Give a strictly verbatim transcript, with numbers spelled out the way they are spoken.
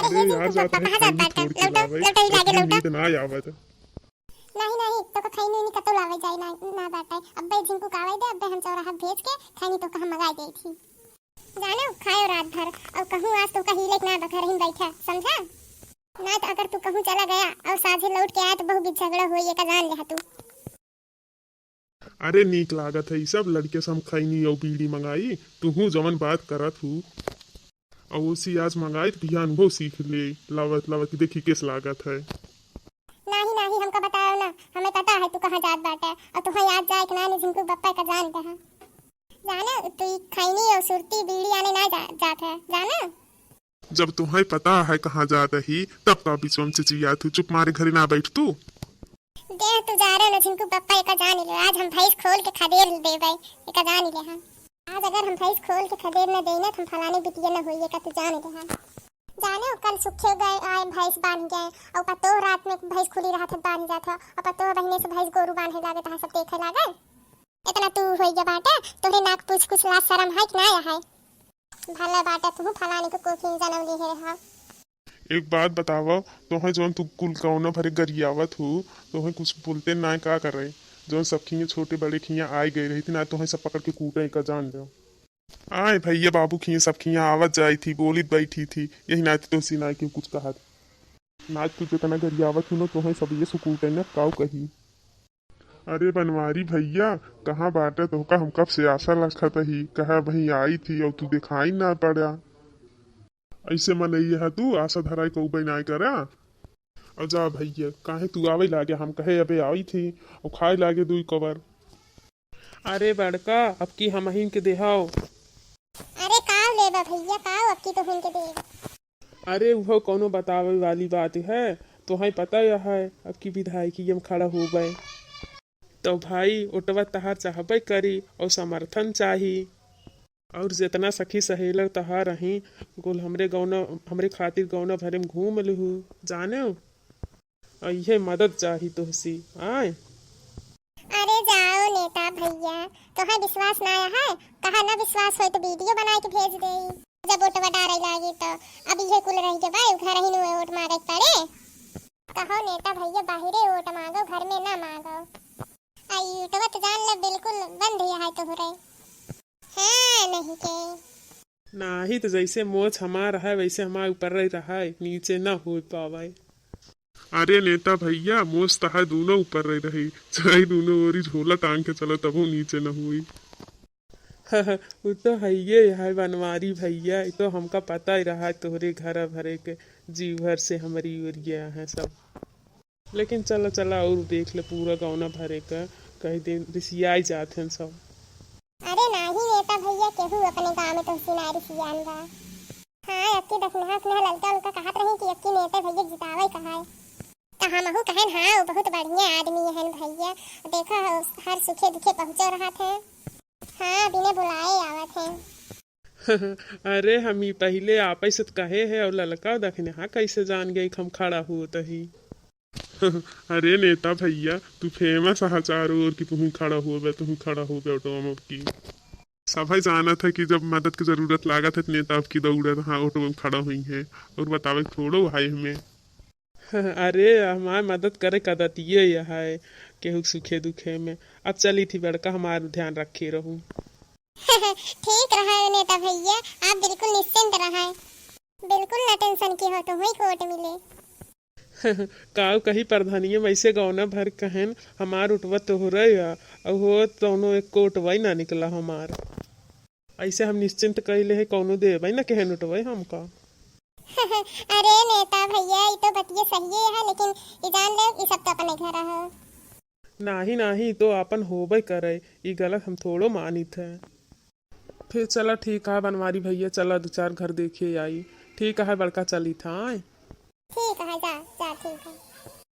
अरे यार, जात रहे कहाँ जात खैनी बाटे? छोड़ के लौटा, जावे, लौटा, ही लागे इतनी लौटा। नींद ना आवे तो। नहीं, नहीं, तो का खैनी उनी कतो लावे जाए ना, ना बाटे। अब्बे झिंकू का आवे दे, अब्बे हम चौराहा भेज के खैनी तो का हम मंगाई देई थी। जानो, खायो रात भर, और कहूँ आज तो का हिले के ना बखर ही बैठा, समझा? ना तो अगर तू कहूँ चला गया और साझे लौट के आया तो बहुत झगड़ा होई, एका जान ले तू। अरे नीक लागत है ई सब, लड़के से हम खैनी और बीड़ी मंगाई, तुहू जवन बात करत हू। और ओसी आज मंगाई तो बिहान वो सीख ले, लावत लावत कि देखी केस लागत है। नाही, नाही, हमका बताओ ना, हमें पता है तू कहाँ जात बाटे, और तुहई आज जाए के ना, झिंकू बप्पा का जान दे। जाना, तू ई खैनी और सुरती बीड़ी आने ना जा, जात है, जाना। जब तुहई पता है कहाँ जात ही, तब का बीच में चिचियात हू, चुप मारे घरे ना बैठ तू। देह तू जा रहे न झिंकू बप्पा, एका जान ले, आज हम भैंस खोल के खदेर देबै, एका जान ले हम। आज अगर हम भैंस खोल के खदेर न देई ना, तो हम फलाने बिटिया न होई, एका तू जान ले हम। जाने, कल सुखे गए आए भैंस बांध गए, और पतोह रात में भैंस खुली रहत है बांध जात है, और पतोह बहिने से भैंस गोरू बांधे लागे, तहाँ सब देखे लागे। इतना तू होई गया बाटे, तोहरे नाक पूछ कुछ लाज शरम है कि ना है? भला बाटे, तू फलाने के कोखी में जन्म ले रहा। एक बात बतावा, तोहे जौन तू कुल कौनो भरे गरियावत हू, तोहे कुछ बोलते ना का करे? जौन सब खिया छोटे बड़े खिया आए गए रही थी ना, तोहे सब पकड़ के कूटे का जान लो। आए भैया बाबू खिया सब खिया आवत जाई थी, बोलित बैठी थी, यही नाते तोसी ना क्यों कुछ कहत। ना तू जितना गरियावत हू ना, तोहे सब ये सुकूटे न काऊ कही। अरे बनवारी भैया, कहाँ बाटे? तोहका हम कब से आशा रखत ही, कहा वहीं आई थी और तू दिखाई ना पड़ा। ऐसे मनई है तू, आशा धराई को उबई नाय करा। और जा भैया, काहे तू आवे लागे, हम कहे अबे आई थी और खाए लागे दुई कवर। अरे बड़का, अब की हमहिन के देहाओ। अरे का लेबा भैया, का अब की तोहन के देब? अरे उहो कौनो बतावे वाली बात है, तोहई पता यह है, अब की विधायकी में खड़ा हो गए। तो भाई, ओटवा तहार चाहबे करी और समर्थन चाही। और जितना सखी सहेलर तहार रही, गोल हमरे गौना, हमरे खातिर गौना भरे में घूम लिहू, जाने? और इहे मदद चाही तोहसी, आए? अरे जाओ नेता भैया, तोहे विश्वास ना है, कहा ना विश्वास होई तो वीडियो बनाए के भेज देई। जब ओटवा डारे लागी तो अब इहे कुल रह के भाई घर ही नु ओट मांगे के पड़े। कहो नेता भैया, बाहरे ओट मांगो, घर में ना मांगो। आ ई ओटवा तो जान ले बिल्कुल बंद ही है तोहरे। हाँ, नहीं के। नाही तो जैसे मोछ हमार है वैसे हमार ऊपर रही रहा है, नीचे ना हो पावे। अरे नेता भैया, मोछ तहार दोनों ऊपर रही रही, चाहे दोनों ओरी झोला टांग के चलो तबो नीचे न हुई। उ तो हइये है बनवारी भैया, इ तो हमका पता ही रहा तोहरे घर भरे के जीव भर से हमरी ओरिया है सब। लेकिन चला चला और देख ले पूरा गौना भरे का, कई दिन रिसियाई जात हैं सब। अरे नाही नेता भैया, केहू अपने गाँव में तोहसे ना रिसियान बा। हाँ, अक्की दखिनहा उखिनहा ललका उलका कहत रही कि अक्की नेता भैया जितावे कहाए। त हमहू कहेन, हाँ, वो बहुत बढ़िया आदमी हन भैया, देखा हो, हर सुखे दुखे पहुँचो रहत हैं। हाँ, बिने बुलाए आवत हैं। अरे, हम ई पहिले आपे से त कहे है और ललका दखिनहा कैसे जान गई कि हम खड़ा होत ही? अरे नेता भैया, तू famous है चारों ओर कि तू ही खड़ा होबे, तू ही खड़ा होबे ऑटो में की। सभे जानत है कि जब मदद के जरूरत लागत है, तो नेता अब की दौड़त हाँ ऑटो में खड़ा हुई है। और बतावे के थोड़ो है हमें। अरे, हमार मदद करे का आदतिये यह है, केहू सुखे दुखे में। अब चली थी बड़का, हमार ध्यान रखे रहू। ठीक रहा नेता भैया, आप बिल्कुल निश्चिंत रहा, बिल्कुल ना tension की हो, तो हुई को वोट मिले। काऊ कही प्रधानिये, वैसे गौना भर कहेन हमार उठवा तोहरे या, और हो तौनो एक को उठवा ही ना निकला हमार। ऐसे हम निश्चिंत कैले है, कौनो देवे ना कहेन उठवा हमका। अरे नेता भैया, ई तो बतिये सहिये है, लेकिन ई जान ले, ई सब तो अपने घर है। नाही, नाही, ई तो आपन होबे करे, ई गलत हम थोड़ो मानित है। फिर चला ठीक है बनवारी भैया, चला दो चार घर देखे आई। ठीक है बड़का, चली था आए। ठीक है, जा, जा, ठीक है।